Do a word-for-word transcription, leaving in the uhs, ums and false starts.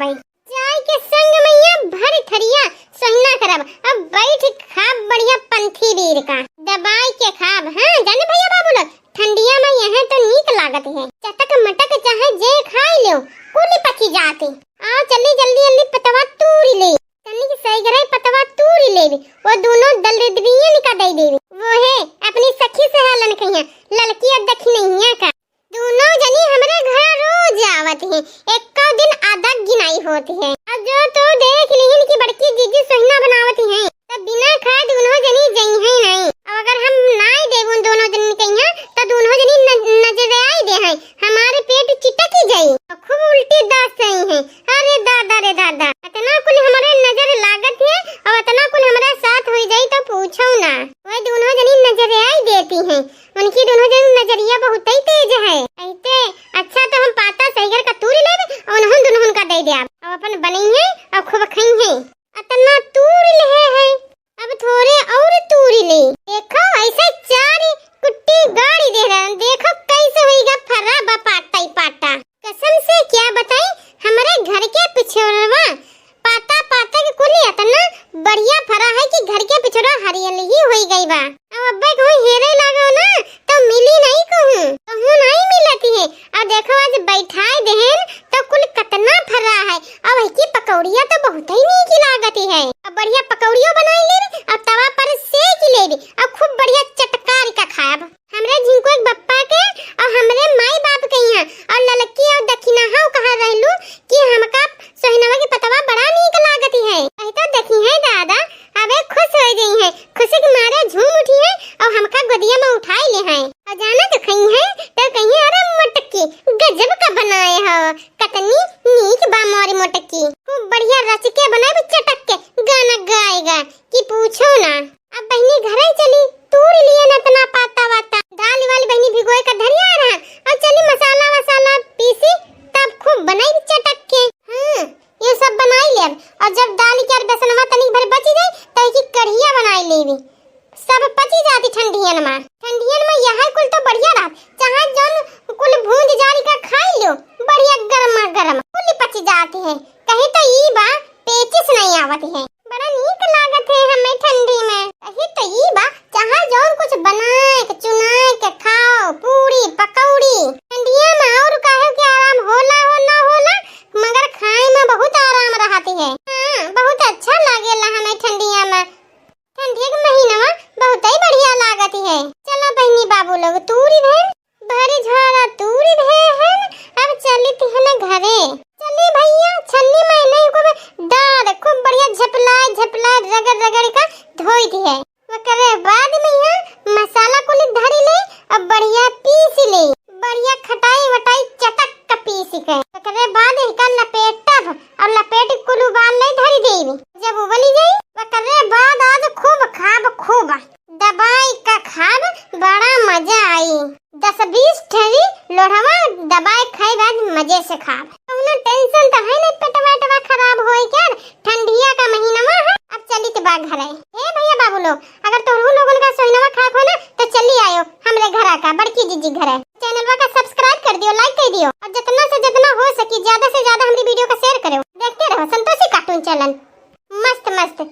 पाई। चाय के संग मइया भर थरिया सोहिना करब, अब बैठ खाब बढ़िया पंथी बीर का, दबाई के खाब। हाँ जाने भइया बाबू लोग, ठंडिया मा यह तो नीक लागत है, चटक मटक चाहे जे खाई लेव, कुल पची जाते। आओ चली जल्दी जल्दी पतवा तूरी ले, तनिक सैगरे पतवा तूरी लेबे, वो दोनों दलदरियन का दे देबे, वो है अपनी सखी सहेलन कहिया, ललकी और दखिनहिया का। दोनों जनी हमरे घर रोज आवत हैं, एको दिन आधा गिनाई होत है। अब जो तो देख लिहिन कि बड़की जीजी सोहिना बनावत हैं, तब बिना खाए दोनों जनी जइहैं नहीं। अब अगर हम नाई देब उन दोनों जनी कहिया, तो दोनों जनी न-, नजर आई दे हैं, हमारे पेट चिटक ही जाई, खूब उल्टी दस्त आई है। अरे दादा रे दादा, इतना कुल हमरे नजर लागत है और इतना कुल हमरे साथ हो जाई तो पूछो ना। वह दोनों जनी नजर आई देती हैं, उनकी दोनों जनी नजरिया बहुत ही तेज है। ऐते अच्छा तो हम पाता सैगर का तूरी लेब और उन्हों दोनों का दे देब, अब अपन बनई है और खूब खाई है। इतना तूरी ले है, अब थोड़े और तूरी ले। देखो ऐसे चार कुट्टी गाड़ी दे रहा, देखो कैसे होइगा फरा बा पाटा ही पाटा। कसम से क्या बताई, हमरे घर के पिछोरवा पाता पाता के कुल इतना बढ़िया फरा है कि घर के पिछोरा हरियल ही होई गई बा। अब अब्बे कहूँ हेरे लागो ना तो मिली नहीं कहूँ, कहूँ नहीं मिलती है। और देखो आज बैठाए देहन तो कुल कतना फरा है। अब की पकौड़िया तो बहुत ही नीक लागती है। अब बढ़िया पकौड़ियो बनाई लेबे और तवा पर सेक लेबे और खूब बढ़िया चटकार का खाब। हमरे झिंकू एक बप्पा के और हमरे माई बाप के यहाँ और ललकी और दखिनहा कहा रहलू कि हमका सोहिनवा के पतवा बड़ा नीक लागती है। कही तो देखी है दादा, अबे खुश हो गई है, खुशी के मारे झूम उठी है और हमका गोदिया में उठाई ले है। और जाना तो कही है तो कही है, "अरे मोटकी, गजब का बनाए हो, कतनी नीक बा मोरी मोटकी।" खूब बढ़िया रच के बनाए चटक के गाना गाएगा कि पूछो ना। अब बहिनी घरे चली, तूर लिए न इतना पाता वाता। दाल वाल बहिनी भिगोए का धरिया रहा, और चली मसाला वसाला पीसी, तब खूब बनाई चटक के। हाँ, ये सब बनाई लेब, और जब दाल के और बेसनवा तनिक भर बची जाई, तो एकी कढ़िया बनाई लेबी। सब पची जाती ठंडियन में। ठंडियन में यह कुल तो बढ़िया रहत, चाहे जौन कुल भूंज जारी का खाई लो, बढ़िया गरमा गरम कुल पची जाती है। कही तो ई बा, पेचिस नहीं आवत है। बड़ा नीक लागत है हमें ठंडी में। कही तो ई बा, चाहे जौन कुछ बनाए के, चुनाए के खाओ, पूरी, पकौड़ी। ठंडिया में और काहे के आराम होला हो ना होला, मगर खाए में बहुत आराम रहती है। हाँ, बहुत अच्छा लागेला हमें ठंडिया में। ठंडी के महीनवा बहुत ही बढ़िया लागत है। चलो बहिनी बाबू लोग, तूरी भैन, भरी झारा तूरी भैन, अब चलित है न घरे। चली भैया, छन्नी में नहीं को डार खूब बढ़िया झपलाए झपलाए रगड़ रगड़ का धोई दी है। ओकरे बाद में यहाँ मसाला कुल धरी ले, अब बढ़िया पीस ले, बढ़िया खटाई वटाई चटक के पीस के। ओकरे बाद इनका लपेटब और लपेट कुल उबाल ले धरी देवी। जब उबली जाई, ओकरे बाद आज खूब खाब, खूब दबाई का खाब, बड़ा मजा आई। दस बीस ठरी लोढ़वा दबाए खाई बाद मजे से खाब। कौनो टेंशन तो है नहीं, पेटवा वेटवा खराब होए क्या, ठंडिया का महीनवा है। अब चलित बा घरे। हे भैया बाबू लोग, अगर तोहू लोगन का सोहिनवा खाए हो ना, तो चली आयो हमरे घरा का बड़की जीजी घरे। चैनलवा का सब्सक्राइब कर दियो, लाइक कर दियो, और जितना से जितना हो सकी ज्यादा से ज्यादा हमरी वीडियो का शेयर करो। देखते रहो संतोषी कार्टून चैनल, मस्त मस्त।